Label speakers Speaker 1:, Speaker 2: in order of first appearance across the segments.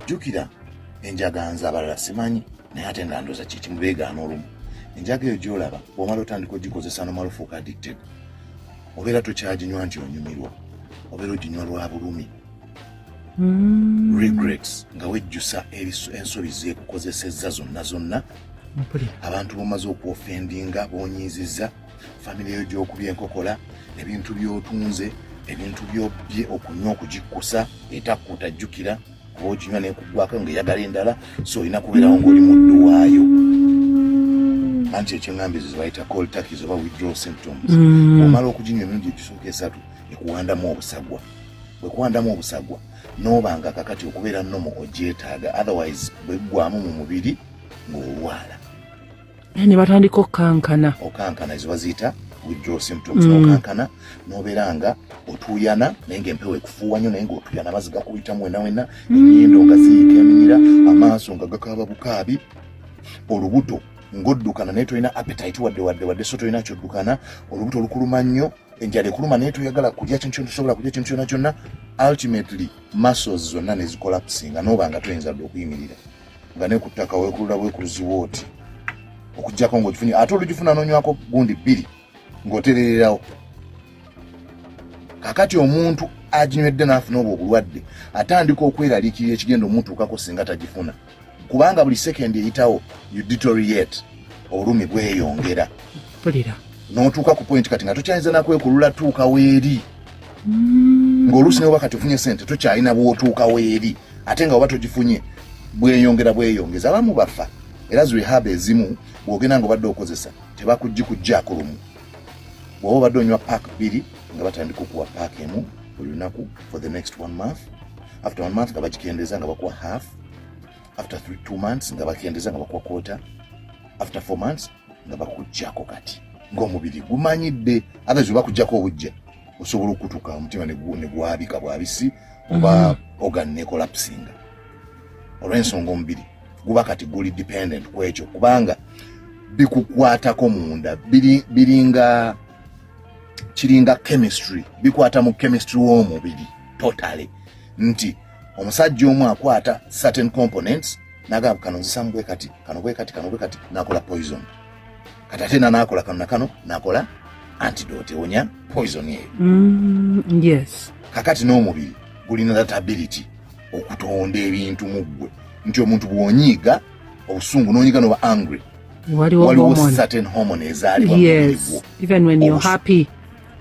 Speaker 1: Jjukira, enjaga nze abalala simanyi, naye ate nga ndooza kikimu beegaana olumu. Enjaga eyo gyolaba, bw'omala otandika ogikozesa nomala ofuuka addicted, obeera tokyaginywa nti onyumirwa, obeera oginywa lwa bulumi, regrets, nga wejjusa ensobi zeekukozesezza zonna zonna, abantu bomaze okuoffendinga, bonyiizizza, famire yo gyokubya enkokola, ebintu byotunze, ebintu byobbye, okunywa okugikkusa etakkuta. Jjukira, kuba oginywa nekuggwako ngaeyagala endala, so olina kubeerawo ngaoli muddu waayo. Anti ekyeŋŋamba ezo zebayita cold turkeys oba withdrawal symptoms. Omala okuginywa emirundi egisooka esatu, ekuwandamu obusagwa. Bwekuwandamu obusagwa, nooba nga kakati okubeera normal ogyetaaga, otherwise bweggwamu mu mubiri ng'olwala.
Speaker 2: Ne batandika okukankana.
Speaker 1: Okankana, ezo baziyita withdrawal symptoms. Nokankana, nobeera nga otuuyana, naye ngaempewo ekufuuwa nnyo, naye ngaotuuyana, amazzi gakuyitamu wena wena, ennyindo nga ziyiika eminyira, amaaso nga gakaaba bukaabi, olubuto ng'oddukana naye tolina appetite wadde wadde wadde, so tolina kyoddukana, olubuto lukuluma nnyo, enjala ekuluma naye toyagala kulya kintu kyonna, tosobola kulya kintu kyonna kyonna. Ultimately muscles zonna nezicollapsinga, noba nga toyinza dde okuyimirira, nga ne ku ttaka weekulula bwekuluziwa oti, okugjako ng'ogifunye. Ate olugifuna n'onywako gundi bbiri ng'oterererawo. Kakati omuntu aginywedde n'afuna obwo obulwadde atandika okweraliikirira ekigenda omutuukako singa tagifuna, kubanga buli sekendi eyitawo you deteriorate, obulumi bweyongera.
Speaker 2: Mpulira.
Speaker 1: N'otuuka ku point kati nga tokyayinza nakwekulula tuuka weeri, ng'oluusi ne oba kati ofunye sente tokyalina bw'otuuka weeri, ate nga oba togifunye bweyongera bweyongeza. Abamu bafa. Era zi rehab ezimu bw'ogenda nga obadde okozesa tebakugikuggyaako lumu. Bw'oba obadde onywa pack bbiri, nga batandika okuwa pack emu buli lunaku for the next one month. After one month nga bagikendeeza nga bakuwa half. After 3, 2 months nga bakendeeza nga bakuwa quarter. After 4 months nga bakuggyako kati ng'omubiri gumanyidde. Otherwise bakuggyako obujja, osobola okutuka omutima ne gwabika bwabisi oba organ necollapsinga, olw'ensonga omubiri guba kati guli dependent ku ekyo, kubanga bikukwatako munda, biringa kiringa chemistry, bikwata mu chemistry w'omubiri totally, nti omusajja omu akwata certain components nagamba, "Kano nzisamu bwe kati, kano bwe kati, kano bwe kati," nakola poison. Kati ate nakola kano nakano, nakola antidote ewonya poison eyo. Kakati n'omubiri gulina that ability okutonda ebintu mu ggwe, nti omuntu bw'onyiiga obusungu, n'onyiiga noba angry,
Speaker 2: waliwo
Speaker 1: waliwo
Speaker 2: hormone.
Speaker 1: Certain hormone ezaalibwa mu mubiri gwo.
Speaker 2: Even when you're happy.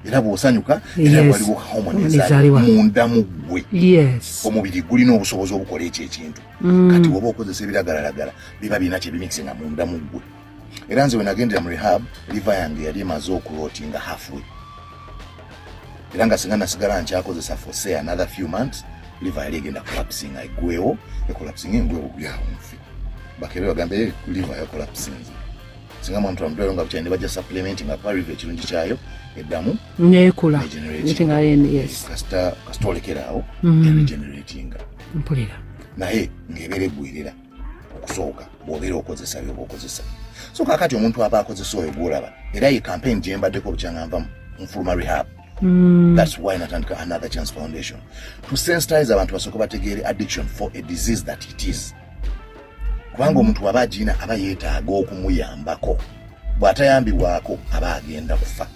Speaker 1: Era bw'osanyuka era waliwo hormone
Speaker 2: hormone
Speaker 1: ezaalibwa
Speaker 2: ezaalibwa.
Speaker 1: munda mu ggwe. Omubiri gulina obusobozi obukola ekyo ekintu. Kati bw'oba okozesa ebiragalalagala, biba birina kyebimixinga munda mu ggwe. Era nze we nagendera mu rehab, liver yange yali emaze okurottinga halfway, era nga singa nasigala nkyakozesa for say another few months, liver yali egenda collapsinga eggwewo, ecollapsinga engwewo gyawo nfe. Bakebe bagambe, "Eh, liver yacollapsinze." Singa mwantwala mudwaliro nga bukyali ne bajja supplement, nga kuba liver ekirungi kyayo eddamu
Speaker 2: nekula.
Speaker 1: Regenerating.
Speaker 2: Etinga yes.
Speaker 1: Kasita olekeraawo, eregeneratinga.
Speaker 2: Mpulira.
Speaker 1: Naye ng'ebeera eggwirira okusooka bw'obeera okozesa byoba okozesa. So kaakati omuntu aba akozesa oyo gwolaba, era ye campaign gye mbaddeko bukyanga nva nfuluma rehab. That's why natandika Another Chance Foundation, to sensitize abantu basooke bategeere addiction for a disease that it is, kubanga omuntu waba agirina aba yeetaaga okumuyambako. Bw'atayambibwako aba agenda kufa.